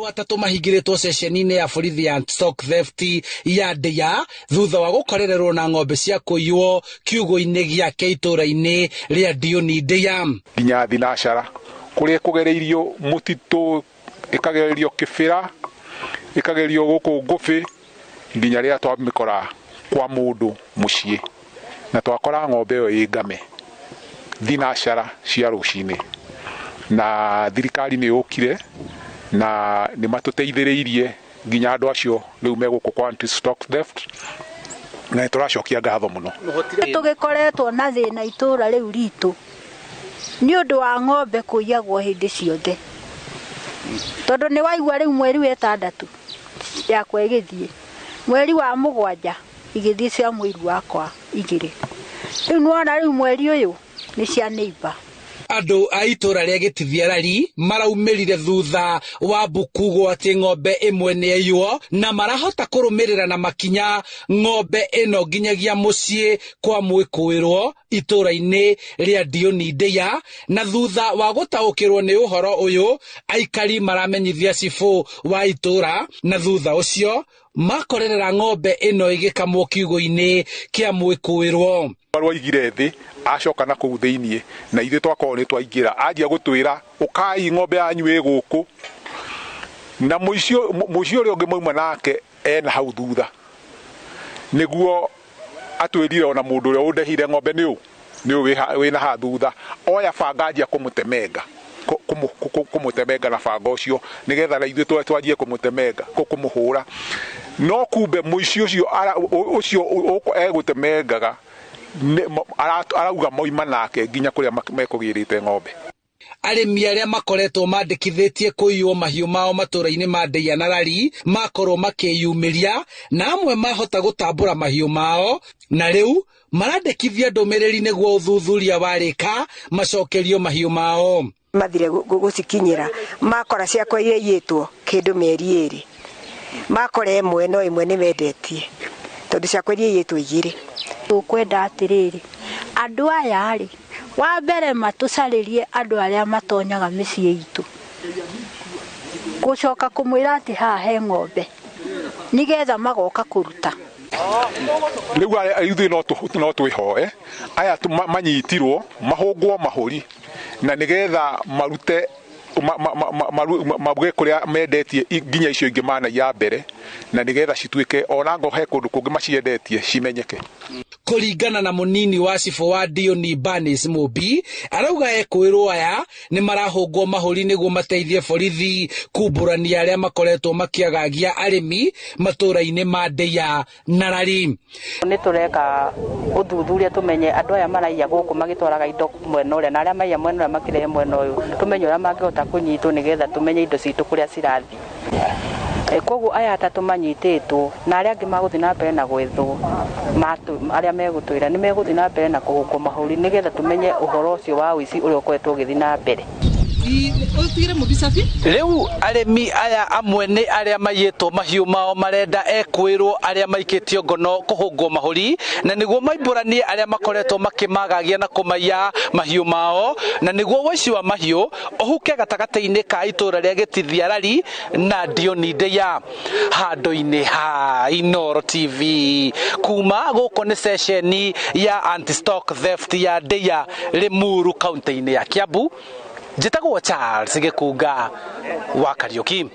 Andũ atatũ mahingĩrĩtwo ceceni-inĩ ya borithi ya stock theft ya Ndĩa thutha wa gũkorererwo na ng'ombe cia kũiywo kiugũ-inĩ gĩake itũũra-inĩ rĩa Ndiũni Ndĩa. Nginya thinacara kũrĩa ĩkũgereirio mũtitũ, ĩkagererio kĩbĩra, ĩkagerio gũkũ ngũbĩ, nginya rĩrĩa twamĩkora kwa mũndũ mũciĩ, na twakora ng'ombe ĩyo ĩ ngame thinacara cia rũcinĩ. Na thirikari nĩ yũkire na nĩ matũteithĩrĩirie nginya andũ acio rĩu me gũkũ kwa anti stock theft, na nĩ tũracokia ngatho mũno. Tũgĩkoretwo na thĩna itũũra rĩu ritũ nĩ ũndũ wa ng'ombe kũiyagwo hĩndĩ ciothe, tondũ nĩ waigua rĩu mweri wa ĩtandatũ yakwa ĩgĩthiĩ, mweri wa mũgwanja igĩthiĩ cia mũiru wakwa igĩrĩ, rĩu nĩwona rĩu mweri ũyũ nĩ cia neighbor. Andũ a itũũra rĩa Gĩtithiarari maraumĩrire thutha wa mbukugwo atĩ ng'ombe ĩmwe nĩ yaiywo, na marahota kũrũmĩrĩra na makinya ng'ombe ĩno nginyagia mũciĩ kwa mwĩkũĩrwo itũũra-inĩ rĩa Ndiũni Ndĩa, na thutha wa gũtaũkĩrwo nĩ ũhoro ũyũ aikari maramenyithia cibũ wa itũũra, na thutha ũcio makorerera ng'ombe ĩno ĩgĩkamwo kiugũ-inĩ kĩa mwĩkũĩrwo. Rwaigire thĩ acoka na kũu thĩiniĩ, na ithuĩ twakorwo nĩ twaingĩra, anjia gũtwĩra ũkai ng'ombe yanyu ĩ gũkũ, na mũici ũrĩa ũngĩ mauma nake ena hau thutha, nĩguo atwĩrire ona mũndũ ũrĩa ũndehire ng'ombe nĩ ũ nĩ ũ wĩna haha thutha, oya banga anjia kũmũtemenga kũmũtemenga na banga ũcio, nĩgetha na ithuĩ twanjie kũmũtemenga kũmũhũra, no kumbe mũici ũcio ũcio egũtemengaga arauga moima nake nginya kũrĩa mekũgĩrĩte ng'ombe. Arĩmi arĩa makoretwo mandĩkithĩtie kũiywo mahiũ mao matũũra-inĩ ma Ndĩa na Rari makorwo makĩyumĩria, na amwe mahota gũtambũra mahiũ mao, na rĩu marandĩkithia ndũmĩrĩri nĩguo ũthuthuria warĩka macokerio mahiũ mao. Mathire gũcikinyĩra makora ciakwa iria iyĩtwo kĩndũ mĩeri ĩrĩ, makora ĩmwe no ĩmwe nĩ mendetie tondũ ciakwa iria iyĩtwo igĩrĩ. Tũkwenda atĩrĩrĩ, andũ aya rĩ, wa mbere matũcarĩrie andũ arĩa matonyaga mĩciĩ itũ, gũcoka kũmwĩra atĩ haha he ng'ombe nĩgetha magoka kũruta. Rĩu ithuĩ no twĩhoe aya manyitirwo mahũngwo mahũri, na nĩgetha marute mauge kũrĩa mendetie nginya icio ingĩ manaiya mbere, na nĩgetha cituĩke ona ngo he kũndũ kũngĩ maciendetie cimenyeke. Kũringana na mũnini wa cibũ wa Ndiũni Banis Mũmbi, arauga ekũĩrwo aya nĩ marahũngwo mahũri nĩguo mateithie borithi kumbũrania arĩa makoretwo makĩagagia arĩmi matũũra-inĩ ma Ndĩa na Rari. Nĩ tũreka ũthuthuria tũmenye andũ aya maraiya gũkũ magĩtwaraga indo mwena ũrĩa, na arĩa maiya mwena ũrĩa makĩrehe mwena ũyũ, tũmenye ũrĩa mangĩhota kũnyitwo nĩgetha tũmenye indo citũ kũrĩa cirathiĩ. Koguo aya atatũ manyitĩtwo na arĩa angĩ magũthiĩ na mbere na gwethwo, arĩa megũtwĩra nĩ megũthiĩ na mbere na kũhũngwo mahũri nĩgetha tũmenye ũhoro ũcio wa ũici ũrĩa ũkoretwo ũgĩthiĩ na mbere. Rĩu arĩmi aya amwe nĩ arĩa maiyĩtwo mahiũ mao marenda ekwĩrwo arĩa maikĩtio ngono kũhũngwo mahũri, na nĩguo maimbũranie arĩa makoretwo makĩmagagia na kũmaiya mahiũ mao, na nĩguo ũici wa mahiũ ũhuke gatagatĩ-inĩ ka itũũra rĩa Gĩtithiarari na Ndiũni Ndĩa. Handũ-inĩ ha Inooro TV kuma gũkũ nĩ ceceni ya anti-stock theft ya Ndĩa Limuru kaunti-inĩ ya Kiambu. Njĩtagwo Charles Gĩkunga wa Kariũki.